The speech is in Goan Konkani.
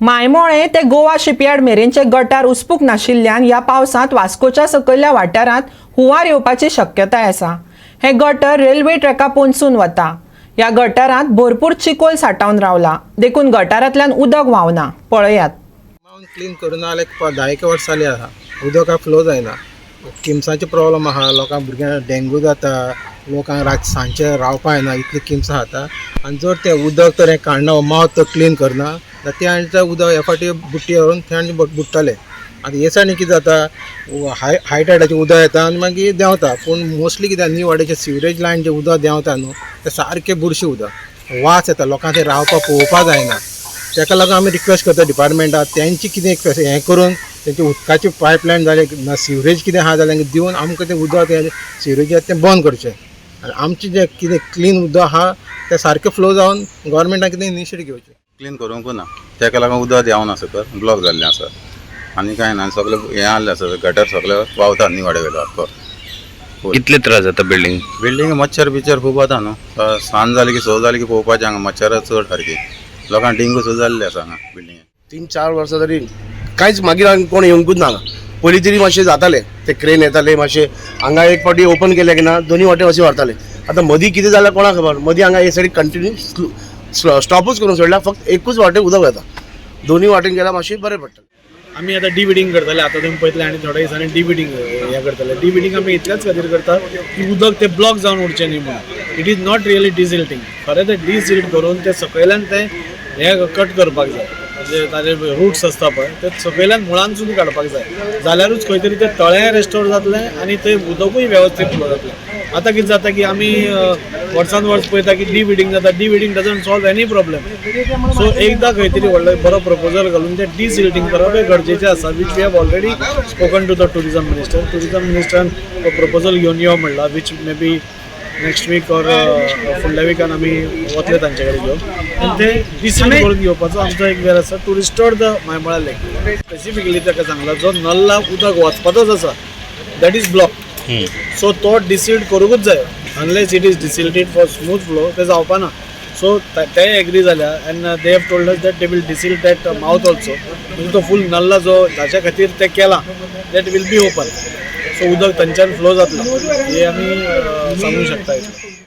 मायमोळे ते गोवा शिपयार्ड मेरेनचे गटार उसपूक नाशिल्ल्यान ह्या पावसांत वास्कोच्या सकयल्या वाठारांत हुंवार येवपाची शक्यताय आसा. हे गटर रेल्वे ट्रॅका पोनसून वता. ह्या गटारांत भरपूर चिकोल साठावन रावला, देखून गटारांतल्यान उदक व्हांवना. पळयात. क्लीन करून जाल्यार एक 10 एक वर्स जाली आहा, उदक फ्लो जायना. किमसांचे प्रॉब्लम आहा लोकांक, भुरग्यांक डेंगू जाता, लोकांक रात सांजचे रावपा येना, इतली किमसां खाता. आनी जर तें उदक तर हें काडना, मावत तर क्लीन करना जाल्यार तें आनी तें उदक हे फावटी बुट्टी व्हरून थंय आनी बुडटलें. आतां हे सायडीन कितें जाता, हाय टायडाचें उदक येता आनी मागीर देंवता. पूण मोस्टली कितें, न्यू वाडेचें सिवरेज लायन जें उदक देंवता न्हू, तें सारकें बुरशें उदक, वास येता लोकांक, तें रावपाक पळोवपा जायना. ताका लागून आमी रिक्वेस्ट करता डिपार्टमेंटाक, तेंची कितें एक हें करून तेंची उदकाची पायपलायन जाल्यार ना सिवरेज कितें आहा जाल्यार दिवन आमकां तें उदक तें सिवरेज तें बंद करचें आनी आमचें जें कितें क्लीन उदक आहा तें सारकें फ्लो जावन गव्हर्मेंटान कितें इनिशिएटीव घेवचें. क्लीन करूंक ना, ताका लागून उदक देंवना, सकयल ब्लॉक जाल्लें आसा आनी कांय ना. आनी सगळें हें आहलें आसा, गटर सगळें व्हांवता न्ही वाडे वयलो आख्खो. कितले त्रास जाता बिल्डिंग? बिल्डींग मच्छर बिच्छर खूब वता न्हू. सांज जाली की, 6 जाली की पळोवपाचें, हांगा मच्छर चड सारकी, लोकांक डेंगू सुद्दां जाल्ले आसा हांगा बिल्डिंगेन. 3-4 वर्सां तरी कांयच, मागीर हांगा कोण येवंकूच ना हांगा. पयलीं तरी मातशें जातालें, ते क्रेन येताले, मातशें हांगा एक फावटी ओपन केलें की ना दोनी वाटे अशें व्हरताले. आतां मदीं कितें जालें कोणाक खबर, मदीं हांगा हे सायडीक कंटिन्यू स्टॉपूच करून सोडला, फक्त एकूच वाटेन उदक वता. दोनी वाटेन गेल्यार मातशें बरें पडटलें. आमी आतां डिविडींग करतले. आतां तुमी पळयतले आनी थोड्या दिसांनी डिविडींग हें करतले. डिविडींग आमी इतल्याच खातीर करता की उदक तें ब्लॉक जावन उरचें न्ही म्हणून. It is not really desilting. खरें तें डिसिल्ट करून तें सकयल्यान तें हें कट करपाक जाय. म्हणजे ताजे रुट्स आसता पळय, ते सकयल्यान मुळांतसून काडपाक जाय, जाल्यारूच खंय तरी तें तळें रेस्टोर जातलें आनी थंय उदकूय वेवस्थीत फ्लो जातलें. आतां कितें जाता की आमी वर्सान वर्स पळयता की डिविडींग जाता. Deweeding doesn't solve any problem. So एकदां खंय तरी व्हडलो बरो प्रपोजल घालून तें डिसिल्टींग करप हें गरजेचें आसा, which we have already spoken to the tourism minister. Tourism मिनिस्टरान proposal घेवन यो म्हणला, which may be next week or फुडल्या विकान आमी वतले तांचे कडेन घेवन आनी ते डिसिल्ट करून घेवपाचो आमचो एक वेळ आसा to restore the Maimola lake. Specifically ताका सांगला, जो नल्ला उदक वचपाचोच आसा, that is block, सो तो डिसिल्ट करूंकूच जाय. Unless it is desilted for smooth flow, ते जावपा ना. सो ते एग्री जाल्या and they have told us that they will desilt that mouth also. म्हणजे तो फूल नल्ला जो जाच्या खातीर ते केला, that will be open, so उदक थंयच्यान फ्लो जातलो, हे आमी सांगूंक शकता इतलें.